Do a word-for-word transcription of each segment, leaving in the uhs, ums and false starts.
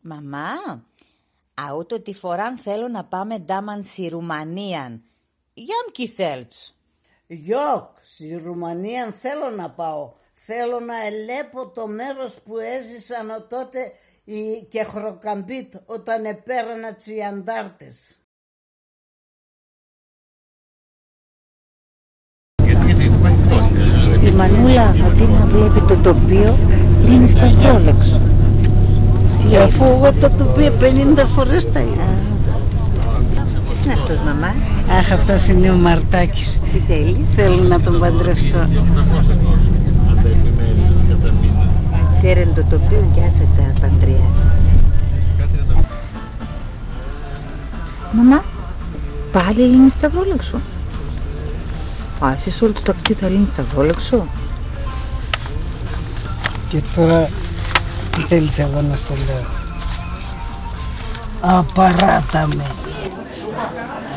Μαμά, αούτο τη φοράν θέλω να πάμε ντάμαν ση Ρουμανίαν. Γιαμ 'κι θέλτς; Γιοκ, ση Ρουμανίαν θέλω να πάω. Θέλω να ελέπω το μέρος που έζησαν οτότε οι Κεχροκαμπίτ όταν επέραν ατ'ς οι αντάρτες. Η μανούλα, αντί να βλέπει το τοπίο, λύνει σταυρόλεξο. Αφού εγώ τα τοπία πενήντα φορές τα είδα. Ποιος είναι αυτός, μαμά; Αχ, αυτός είναι ο Μαρτάκης. Τι θέλει; Θέλω να τον παντρευτώ. Τέρεν το τοπίο κι άσε τα παντρεία. Μαμά, πάλι λύνεις σταυρόλεξο; Α, εσύ σ' όλο το ταξίδι θα λύνεις σταυρόλεξο; Και τώρα, τι θέλεις εγώ να στο λέω; Απαράτα με.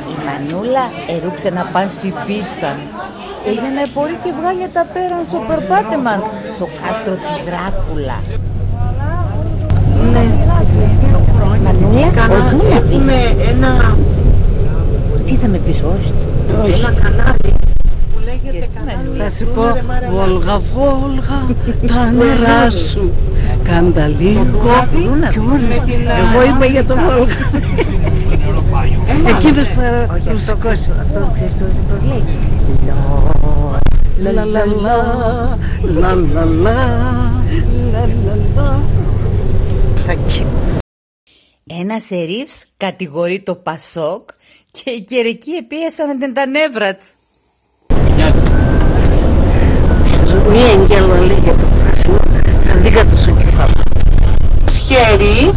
Η μανούλα ερούξεν απάν' ση πίτσαν. Ε, για να επορεί και βγάλει τα πέραν σο περπάτεμαν, σο κάστρον τη Δράκουλα. Ναι. Μανούλα, να δούμε. Έχουμε ένα... Τι θα με πεις, όχι; Ένα κανάλι που λέγεται... Θα σου πω, Βόλγα, Βόλγα, τα νερά σου. Κάν' τα λίγο κι ούλα. Εγώ είμαι για το Βόλγα. Εκείνος που... Όχι, αυτό... Ρουσικός. Ξέρεις, αυτό ξέρεις πώς το λέει; Λα, λα, λα, λα, λα, λα. Ένα σερίφς κατηγορεί το ΠΑΣΟΚ και οι κερεκοί επίεσαν τα νεύρα τ'ς. Μη εγγέλ' λέει για το πράσινο, θα δίγα το σο κεφάλ'. Χέρι.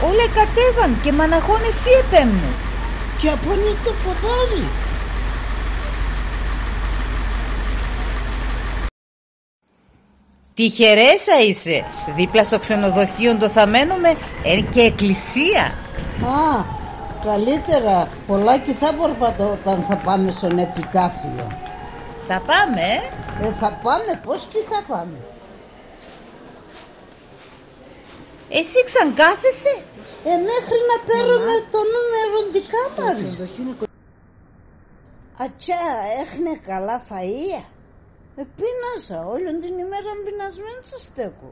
Όλ' εκατέβαν και μαναχόν εσύ επέμ'νες. Και απονεί το ποδάρι. Τυχερέσσα είσαι. Δίπλα σο ξενοδοχείον ντο θα μένουμε έν' και εκκλησία. Α, καλύτερα. Πολλά 'κι θα πορπατώ όταν θα πάμε σον Επιτάφιο. Θα πάμε, ε; Ε, θα πάμε. Πώς 'κι θα πάμε; Εσύ ξαν κάθεσαι; Ε, μέχρι να παίρουμε το νούμερο τη κάμαρης. Ατσά, έχ'νε καλά φαΐα; Ε, πεινάζα, όλον την ημέραν πεινασμέντσα στέκω.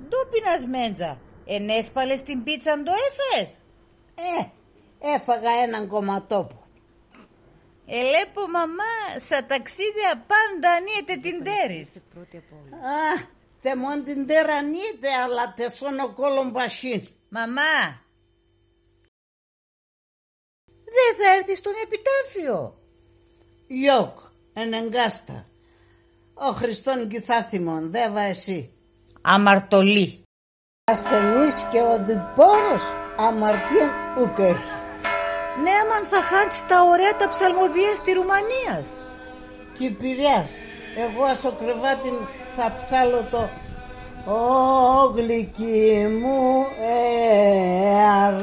Ντο πεινασμέντσα; Ενέσπαλες την πίτσαν ντο έφαες; Ε, έφαγα έναν κομματόπο. Ελέπω, μαμά, σα ταξίδια πάντα ανοίεται την τέρ' εις. Α, τεμόν την τέρ' ανοίεται, αλλά τεσόν ο κώλον παχύνει. Μαμά! Δε θα έρθεις σον Επιτάφιο; Γιοκ, ενεγκάστα. Ο Χριστόν 'κι θα θυμών, δέβα εσύ. Αμαρτωλή. Ασθενής και οδυπόρος, αμαρτίαν ουκ έχει. Ναι, άμαν θα χάντς τα ωραία τα ψαλμωδίας τη Ρουμανίας. 'Κι Πειραιάς, εγώ ας σο κρεβάτιν θα ψάλλω το «Ω γλυκί μου, ε, αρ,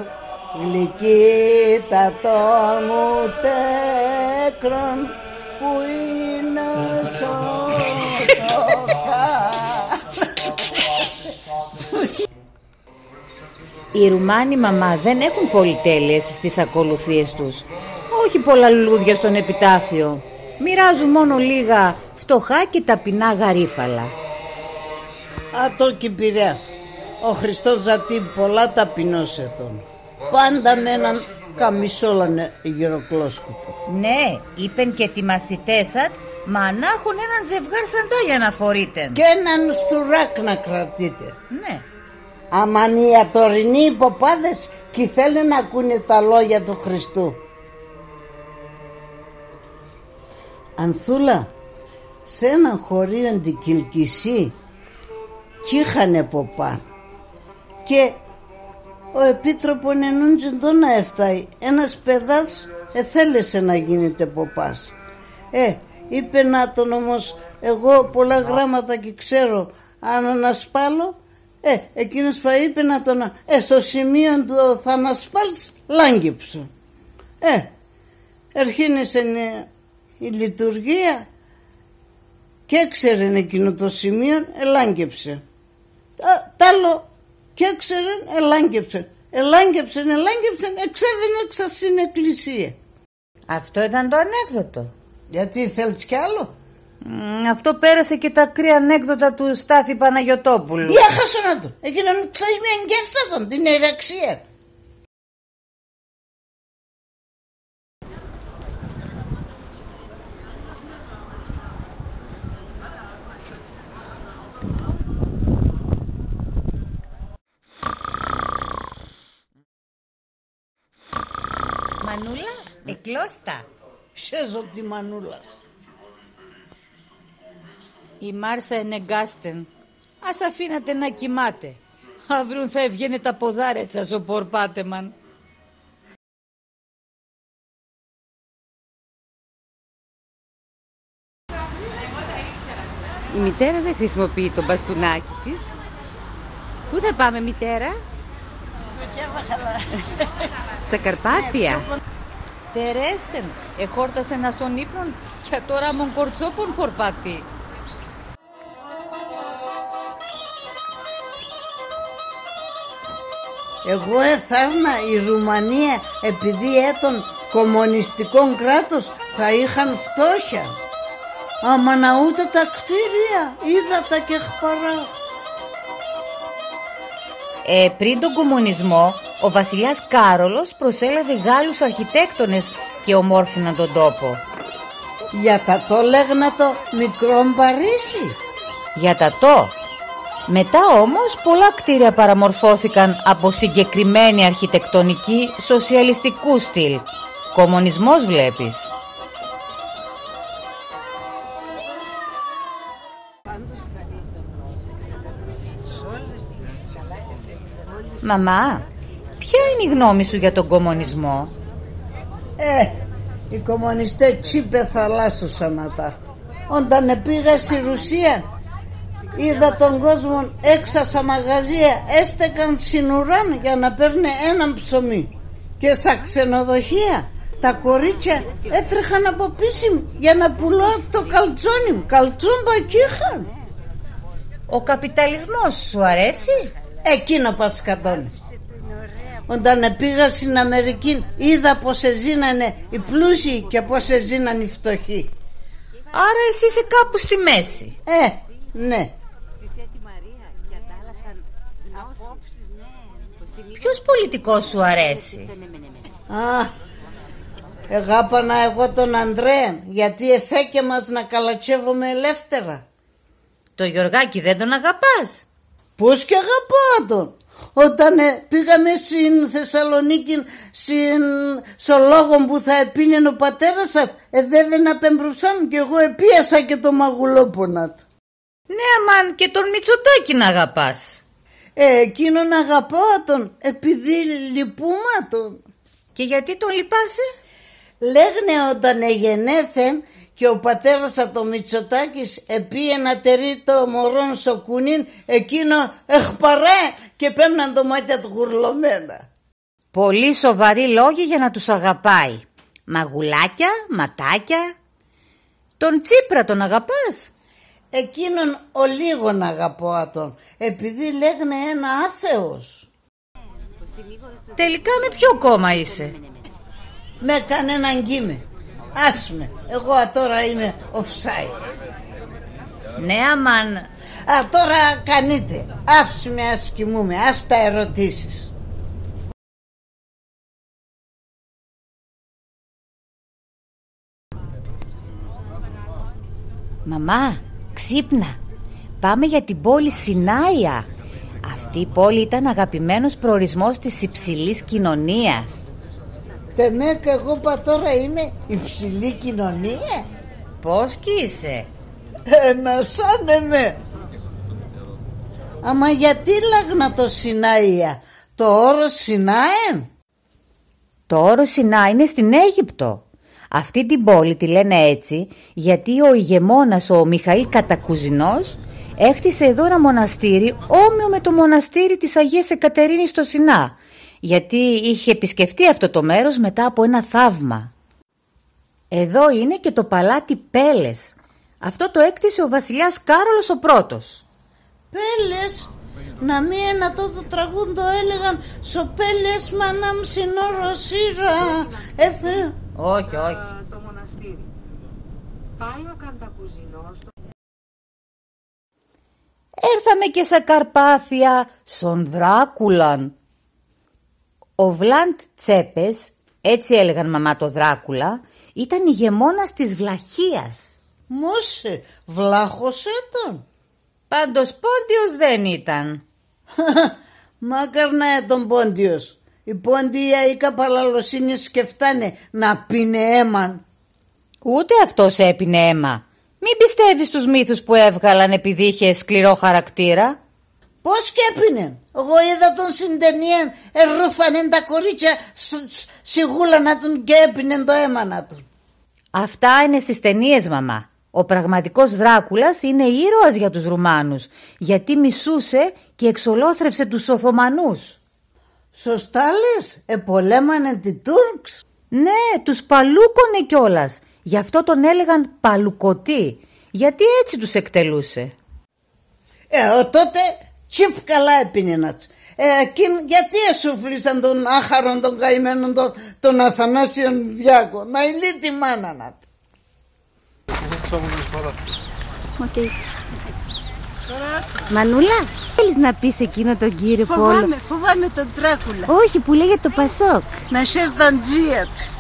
γλυκύτατο μου τέκρον, που είναι σο...» Οι Ρουμάνοι, μαμά, δεν έχουν πολυτέλειες στις ακολουθίες τους. Όχι πολλά λουλούδια στον Επιτάφιο. Μοιράζουν μόνο λίγα φτωχά και ταπεινά γαρίφαλα. Ατό 'κι Πειραιάς. Ο Χριστός ζατί πολλά ταπεινός ετών. Πάντα μ' έναν καμισόλαν εγυροκλώσκουτον. Ναι, είπεν και τοι μαθητές ατ', μανάχον έναν ζευγάρ' σαντάλια να φορείτεν. Κι έναν στουράκ' να κρατείτεν. Ναι. Άμαν οι ατωρινοί ποπάδες 'κι θέλ'νε ν' ακούνε τα λόγια του Χριστού. Ανθούλα, σ' έναν χωρίον τη Κιλκισί 'κι είχανε ποπάν. Και ο επίτροπον ενούντσεν ντο να ευτάει, ένας παιδάς εθέλεσεν να γίνεται ποπάς. Ε, είπεν ατον όμως, εγώ πολλά γράμματα 'κι ξέρω, αν ανασπάλλω, ε, εκείνος πα είπεν ατον, ε, σο σημείον ντο θα ανασπάλ'ς, λάγκεψον. Ε, ερχίνεσεν, ε, η λειτουργία, Κι έξερεν εκείνο το σημείον, ελάγκεψεν. Τ' άλλο, κι έξερεν, ελάγκεψεν. Ελάγκεψεν, ελάγκεψεν, εξέβεν έξα σην εκκλησίαν. Αυτό ήταν το ανέκδοτο. Γιατί, θέλεις κι άλλο; Μμ, αυτό πέρασε και τα κρύα ανέκδοτα του Στάθη Παναγιωτόπουλου. Για χάσον ατο. Εκείνον ξαϊμίαν κι έσσατον την ειρεξία. Μανούλα, εκλώστα. Σέζω τη μανούλα σ'. Η Μάρσα ενεγκάστεν. Ας αφήνατε να κοιμάται. Αύριον θα ευγαίνε τα ποδάρια τς ας ο πορπάτεμαν. Η μητέρα δεν χρησιμοποιεί το μπαστούνάκι της. Πού θα πάμε, μητέρα; Στα Καρπάθια. Τερέστεν, εχόρτασεν ας ον ύπνον και ατώρα άμον κορτσόπον πορπατεί. Εγώ εθάρρ'να η Ρουμανία, επειδή έτον κομμουνιστικόν κράτος, θα είχαν φτώχεια. Άμα να, ούτε τα κτίρια, είδα τα και εχπαρά. Ε, πριν τον κομμουνισμό, ο βασιλιάς Κάρολος προσέλαβε Γάλλους αρχιτέκτονες και ομόρφυναν τον τόπο. Για τ' ατό λέγ'ν' ατο Μικρόν Παρίσι; Για τ' ατό. Μετά όμως, πολλά κτίρια παραμορφώθηκαν από συγκεκριμένη αρχιτεκτονική σοσιαλιστικού στυλ. Κομμουνισμός, βλέπεις. Μαμά, ποια είναι η γνώμη σου για τον κομμουνισμό; Ε, οι κομμουνιστές τσίπε θαλάσσωσαν ατα. Όταν επήγα σην Ρουσίαν, είδα τον κόσμον έξα σα μαγαζία έστεκαν σην ουράν για να παίρ'νε έναν ψωμί. Και σα ξενοδοχεία, τα κορίτσια έτρεχαν από πίσι μ' για να πουλώ το καλτσόνι μ', καλτσούμπα 'κ' είχαν. Ο καπιταλισμός σου αρέσει; Εκείνο πα σκατώνει. Όταν επήγα σην Αμερικήν, είδα πώς εζήνανε οι πλούσιοι και πώς εζήναν οι φτωχοί. Άρα εσύ είσαι κάπου στη μέση. Ε, ναι. Ποιος πολιτικός σου αρέσει; Α, εγάπανα εγώ τον Ανδρέαν, γιατί εφέκεν μας να καλατσεύομε ελεύθερα. Το Γιωργάκη δεν τον αγαπάς; Πώς 'κ' αγαπώ ατον; Όταν, ε, επήγαμε σην Θεσσαλονίκην, σην, σο λόγον που θα επίνεν ο πατέρας ατ', εδέβεν απεμπροσάν κι εγώ επίασα και το μαγουλόπον ατ'. Ναι, αμάν και τον Μητσοτάκην αγαπάς; Ε, εκείνον αγαπώ ατον, επειδή λυπούμαι ατον. Και γιατί τον λυπάσαι; Λέγ'νε όταν εγενέθεν και ο πατέρας ατ' ο Μητσοτάκης επήεν να τερεί το μωρόν σο κουνίν, εκείνο εχπαράεν και επέμ'ναν το μάτια τ' γουρλωμένα. Πολύ σοβαροί λόγοι για να τους αγαπάει. Μαγουλάκια, ματάκια. Τον Τσίπρα τον αγαπάς; Εκείνον ολίγον αγαπώ ατον, επειδή λέγ'νε έν' άθεος. Τελικά με ποιο κόμμα είσαι; Με κανέναν 'κ' είμαι. Άσε με, εγώ ατώρα είμαι offside. Ναι, αμάν. Ατώρα κανείται. Άφ'ς με, ας κοιμούμαι, ας τα ερωτήσεις. Μαμά, ξύπνα. Πάμε για την πόλη Σινάια. Αυτή η πόλη ήταν αγαπημένος προορισμός της υψηλής κοινωνίας. Τεμέκ, εγώ πα ατώρα είμαι υψηλή κοινωνία; Πώς 'κ' είσαι; Ενασάνε με. Άμα γιατί λέγ'ν' ατο Σινάια; Το όρος Σινά έν'; Το όρος Σινά είναι στην Αίγυπτο. Αυτή την πόλη τη λένε έτσι, γιατί ο ηγεμόνας, ο Μιχαήλ Κατακουζηνός, έκτισε εδώ ένα μοναστήρι, όμοιο με το μοναστήρι της Αγίας Εκατερίνης στο Σινά, γιατί είχε επισκεφτεί αυτό το μέρος μετά από ένα θαύμα. Εδώ είναι και το παλάτι Πέλες. Αυτό το έκτισε ο βασιλιάς Κάρολος ο Πρώτος. Πέλες, να μη ένα τότο τραγούντο έλεγαν: «Σο πέλες, μάνα μ', σην οροσύρα, έφε...» Όχι, όχι. Το μοναστήρι. Πάει ο Καντακουζινός. Έρθαμε και σα Καρπάθια, σον Δράκουλαν. Ο Βλάντ Τσέπες, έτσι έλεγαν, μαμά, το Δράκουλα, ήταν ηγεμόνας της Βλαχίας. Μώσε, Βλάχος έταν; Πάντως Πόντιος δεν ήταν. Μάκαρ να έταν Πόντιος. Οι Πόντιοι αΐκα παλαλοσύνες σκεφτάνε να πίν'νε αίμαν. Ούτε αυτός έπινε αίμα. Μην πιστεύεις τους μύθους που έβγαλαν επειδή είχε σκληρό χαρακτήρα. Πώς 'κ' έπινεν; Εγώ είδα τον σην ταινίαν, ερρούφανεν τα κορίτσια σ-, σ-, σην γούλαν ατουν και έπινεν το αίμαν ατουν. Αυτά είναι στις ταινίες, μαμά. Ο πραγματικός Δράκουλας είναι ήρωας για τους Ρουμάνους, γιατί μισούσε και εξολόθρευσε τους Οθωμανούς. Σωστά λες, επολέμανε τη Τούρκς. Ναι, τους παλούκωνε κιόλας. Γι' αυτό τον έλεγαν Παλουκωτή, γιατί έτσι τους εκτελούσε. Ε, ο, τότε τσιπ καλά έπινεν ατ'ς. Ε, εκείν' γιατί εσούφλισαν τον άχαρον, τον καημένον, τον, τον Αθανάσιον Διάκον; Να ελύει τη μάνα ατ'. Οκ. Μανούλα, θέλεις να πεις εκείνο τον κύριο που όλο... Φοβάμαι, φοβάμαι τον Δράκουλα. Όχι, που λέει για το Πασόκ. Να χέζ' τα ντζία τ'.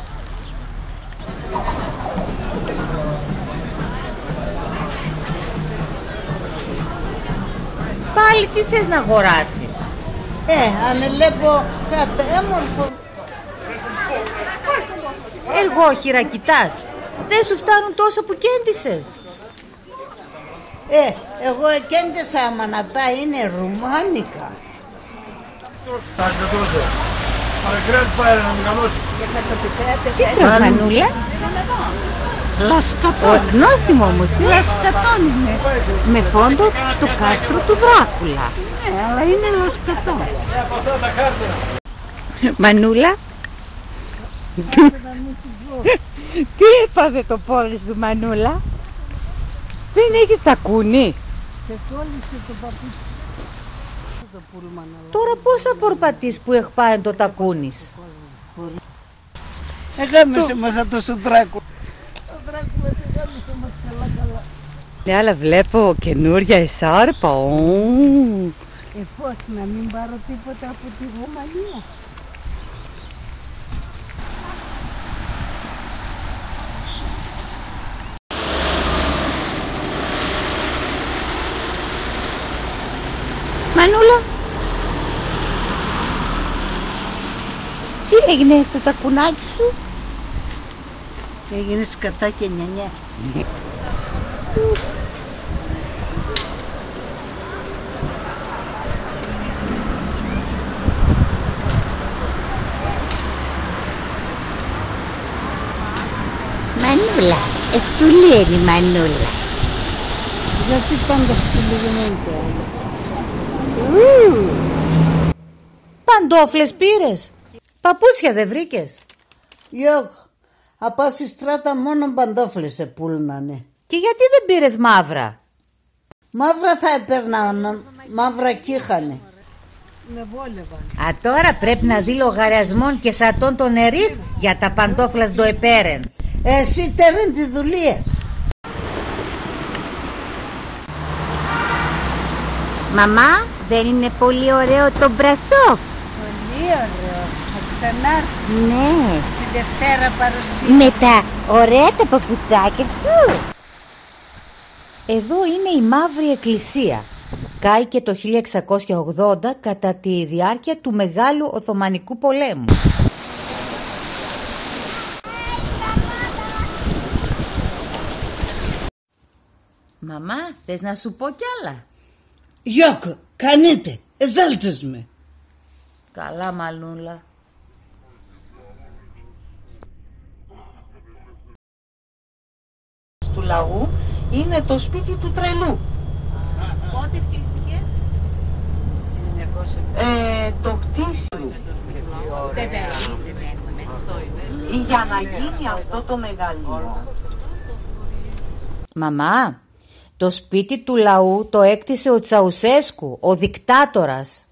Πάλι τι θες να αγοράσεις; Ε, αν ελέπω κάτι έμορφο. Εργόχειρα κοιτάς; Δεν σου φτάνουν τόσα που κέντησες; Ε, εγώ εκέντεσα, άμα ατά είναι ρουμάνικα. Τι τρως, μανούλα; Λασκατόν. Ω, νόστιμο όμως, ε; Λασκατόν είναι. Με φόντο το κάστρο του Δράκουλα. Ναι, αλλά είναι λασκατόν. Μανούλα; Τι έπαθε το πόδι σου, μανούλα; Δεν έχεις τακούνι; Τώρα πώς θα πορπατείς που εχπάεν το τακούνι σ'; Εγάμισε μας ατός ο Δράκου-. Ναι, αλλά βλέπω καινούρια εσάρπα, ου. Ε, πώς να μην πάρω τίποτα από τη Ρουμανία; Μανούλα, τι έγινε, το τακουνάκι σου; Έγινε σκατά και νιανιά. Μανούλα, ευτουλή έν' η μανούλα. Γιατί πάντα ευτουλή γινέται; Ου. Παντόφλες πήρες; Παπούτσια δεν βρήκες; Γιοκ, απάν' ση στράταν μόνον παντόφλες επούλ'νανε. Και γιατί δεν πήρες μαύρα; Μαύρα θα επέρ'να, μαύρα 'κ' είχανε. Α, τώρα πρέπ' να δί' λογαριασμόν και σ' ατόν τον ερίφ' για τα παντόφλας ντο επέρεν. Εσύ τέρεν τη δουλεία σ'. Μαμά, δεν είναι πολύ ωραίο το Μπρασόφ; Πολύ ωραίο. Θα ξανάρθω. Ναι. Στη Δευτέρα παρουσία. Με τα ωραία τα παπουτσάκια σου. Εδώ είναι η Μαύρη Εκκλησία. Κάηκε το χίλια εξακόσια ογδόντα, κατά τη διάρκεια του Μεγάλου Οθωμανικού Πολέμου. Μαμά, θες να σου πω κι άλλα; Γιοκ, κανείται, εζάλτσες με. Καλά, μανούλα. Του λαού είναι το σπίτι του τρελού. Πότε χτίστηκε; Ε, το χτίσιμο. Δεν παίρνει, δεν παίρνει. Για να γίνει αυτό το μεγαλείο. Μαμά, το σπίτι του λαού το έκτισε ο Τσαουσέσκου, ο δικτάτορας.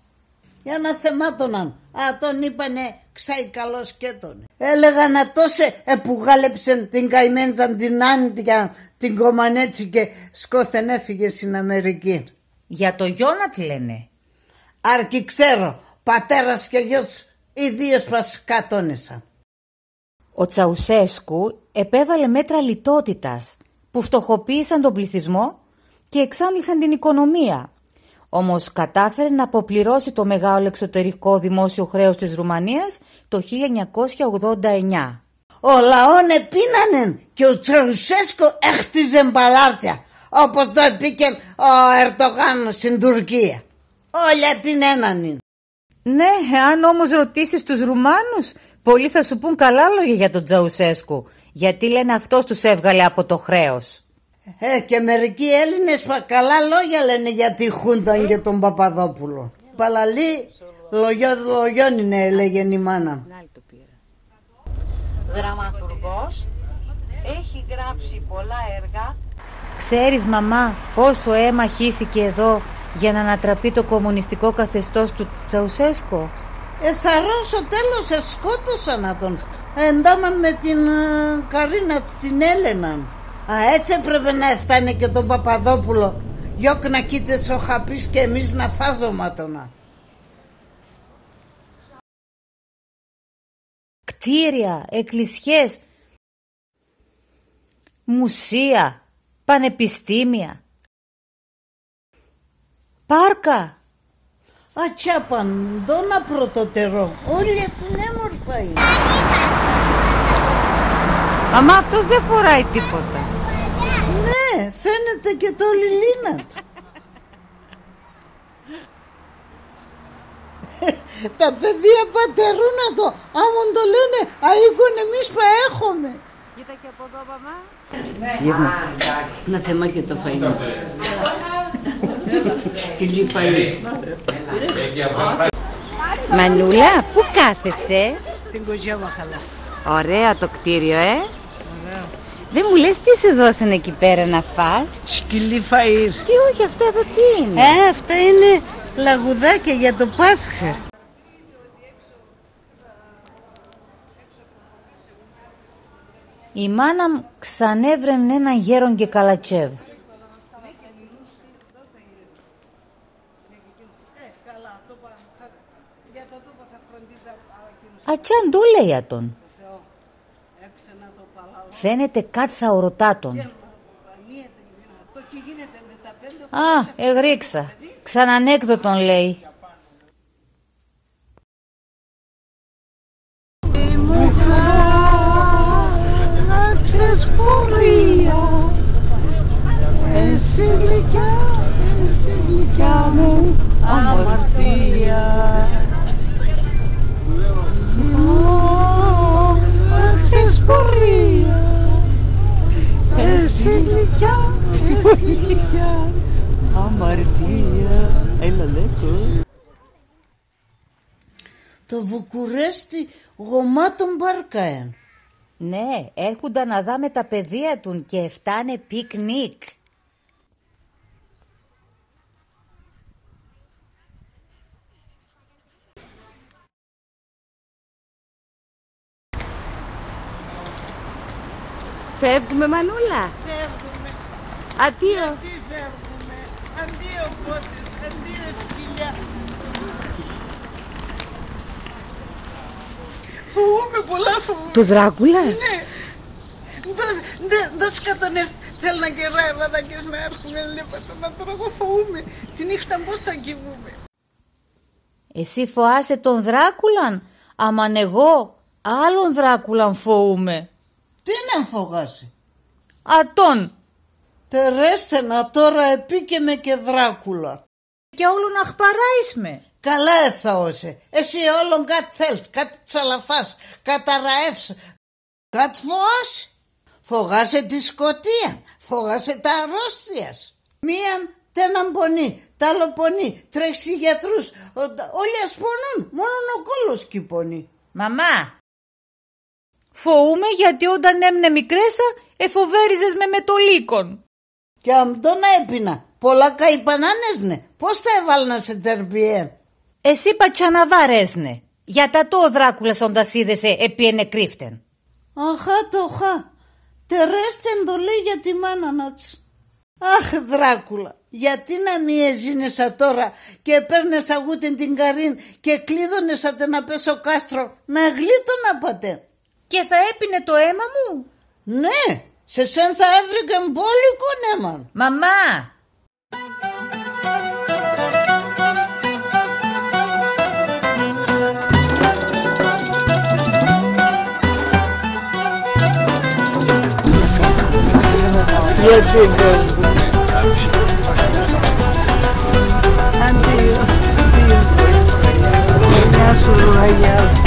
Για να θεμάτωναν. Α, τον είπανε ξάι καλός κι έτον. Έλεγαν ατός επουγάλεψεν την καημέντζαν την Άντια, την Κομανέτσι, και σκώθεν έφυγε σην Αμερικήν. Για το γιον ατ' λένε. Αρκεί ξέρω, πατέρας και γιος, οι δύο σπα σκατώνεσαν. Ο Τσαουσέσκου επέβαλε μέτρα λιτότητας που φτωχοποίησαν τον πληθυσμό και εξάντλησαν την οικονομία. Όμως κατάφερε να αποπληρώσει το μεγάλο εξωτερικό δημόσιο χρέος της Ρουμανίας το χίλια εννιακόσια ογδόντα εννιά. Ο λαόν επείνανεν και ο Τσαουσέσκου έχτιζεν παλάτια, όπως το εποίκεν ο Ερντογάν σην Τουρκία. Όλια την έναν είναι. Ναι, εάν όμως ρωτήσεις τους Ρουμάνους, πολλοί θα σου πουν καλά λόγια για τον Τσαουσέσκου, γιατί λένε αυτός τους έβγαλε από το χρέος. Ε, και μερικοί Έλληνες πα καλά λόγια λένε για τη Χούνταν και τον Παπαδόπουλο. Παλαλοί λογιών, λογιών είναι, έλεγεν η μάνα μ'. Δραματουργός, έχει γράψει πολλά έργα. Ξέρεις, μαμά, πόσο αίμα χύθηκε εδώ για να ανατραπεί το κομμουνιστικό καθεστώς του Τσαουσέσκο; Εθαρρώ σο τέλος εσκότωσαν ατον, εντάμαν με την, ε, Καρίνα την Έλεναν. Α, έτσι έπρεπε να εφτάνε και τον Παπαδόπουλο, γιοκ να κείται σο χαπίς και εμείς να φάζομα ατονα. Κτίρια, εκκλησιές, μουσεία, πανεπιστήμια, πάρκα. Ατσά παντών απροτοτερό, όλια την έμορφα είναι. Μαμά, αυτός δεν φοράει τίποτα. Ναι, φαίνεται και το λιλίν ατ'. Τα παιδία πα τερούν ατο, άμον το λένε, αΐκον εμείς πα έχομε. Κοίτα και από εδώ, μαμά. Γύρνα. Να θεμά και το φαΐν. Σκυλί φαΐ. Μανούλα, πού κάθεσαι; Στην Κοζιά Μαχαλά. Ωραίο το κτίριο, ε; Ωραίο. Δεν μου λες τι σου δώσανε εκεί πέρα να φας; Σκυλί φαΐ. Τι, όχι, αυτά εδώ τι είναι; Ε, αυτά είναι λαγουδάκια για το Πάσχα. Η μάνα μ' ξαν εύρεν έναν γέρον και καλατσεύ'. Ατσάν ντο λέει ατον; Φαίνεται κάτ' θα ορωτά τον. Α, εγροίξα. Ξαν ανέκδοτον λέει. Ήμουν ξεσπορία. Εσύ γλυκιά, εσύ γλυκιά μου αμαρτία. Ήμουν ξεσπορία. Εσύ γλυκιά, εσύ γλυκιά. Αμαρτία. Έλα, λέγω. Το Βουκουρέστι γομάτον μπάρκα έν'. Ναι, έρχουνταν αδά με τα παιδία τουν και ευτάνε πικνίκ. Φεύγουμε, μανούλα; Φεύγουμε. Αντίο. Γιατί φεύγουμε; Αντίο κότες, αντίο σκυλιά. Φοβούμαι πολλά, φοβούμαι. Του Δράκουλα; Ναι. Ντο, ντο, ντο σκατόν θέλ' να κεράει βαδάκες να έρχουνε, λέπ' ατον να τρώγω, φοβούμαι. Τη νύχτα πώς θα κοιμούμαι; Εσύ φοάσαι τον Δράκουλαν; Άμαν εγώ άλλον Δράκουλαν φοούμαι. Τίναν φογάσαι; Ατόν. Τερέσθεν, ατώρα εποίκε με και Δράκουλα. Και όλον αχπαράεις με. Καλά εθαώσε. Εσύ όλον κάτ' θέλτς, κάτ' τσαλαφάς, κάτ' αραεύς. Κάτ' φοάσαι; Φογάσαι τη σκοτία, φογάσαι τα αρρώστιας. Μίαν τ' έναν πονεί, τ' άλλο πονεί, τρέχεις εις γιατρούς, ο-, τα-, όλιας πονούν, μόνον ο κώλος 'κι πονεί. Μαμά, φοούμαι γιατί όταν έμ'νε μικρέσσα, εφοβέριζες με με το λύκον. Κι άμ' ντο να έπινα; Πολλά καηπανά έν' έσ'νε, πώς θα εβάλλ'να σε τερπιέν; Εσύ πατσαναβάρ' έσ'νε. Για τ' ατό ο Δράκουλας όνταν σ' είδε σε επήεν εκρύφτεν. Αχά το χά. Τερέστεν ντο λέει για τη μάνα ατ'ς. Αχ, Δράκουλα, γιατί να μη εζήνες ατώρα και επέρ'νες αγούτεν την γαρήν και εκλείδωνες ατεν απέσ' σο κάστρον, να εγλύτωνα απ' ατέν; Και θα έπινε το αίμα μου; Ναι, σ' εσέν θα εύρικεν μπόλικον αίμαν. Μαμά! Γιατί δεν... Αντίο, αντίο. Γεια σου, Ρουαγιά.